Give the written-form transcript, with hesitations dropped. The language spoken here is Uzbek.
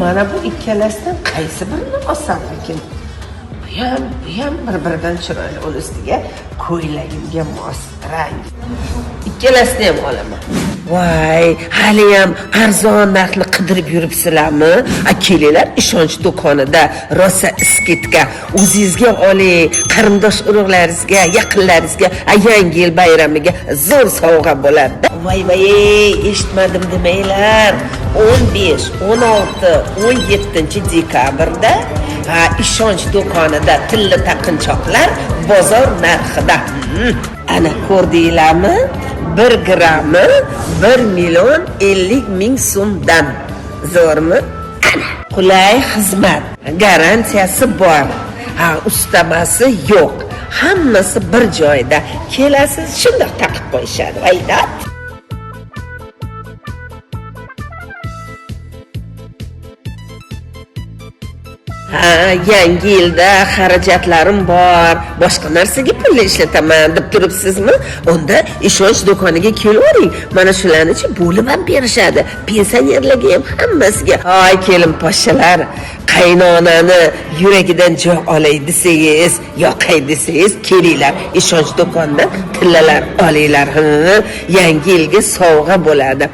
Mana bu ikkalasidan qaysi birini olsam ekan? Bu ham bir-biridan chiroyli. Uni ustiga ko'ylagimga mos rang. Ikkalasini ham olaman. Voy, haliyam arzon narxni qidirib yuribsizlarmi? A kelinglar Ishonch do'konida rosa скидка. O'zingizga oling, qarindosh urug'laringizga, yaqinlaringizga yangi yil bayramiga zo'r sovg'a bo'ladi. Voy voy, eshitmadim demanglar. 15, 16, 17 dekabrda Ishonch do'konida tilla taqinchoqlar bozor narxida. Ana ko'rdinglarmi? 1 grammi 1 million 50 ming so'mdan. Zo'rmi? Ana. Qulay xizmat, garantiyasi bor. Ha, ustamasi yo'q. Hammasi bir joyda. Kelasiz, shundoq taqib qo'yishadi. Voy-dod. Ha, yangi yilda xarajatlarim bor, boshqa narsaga pul ishlataman deb turibsizmi? Unda Ishonch do'koniga kelavering. Mana shularni-chi bo'lib ham berishadi. Pensionerlarga ham, hammasiga. Ay, kelin poshshalar, qaynonani yuragidan joy olay desangiz, yoqay desangiz, kelinglar Ishonch do'konidan tillalar olinglar. Yangi yilga sovg'a bo'ladi.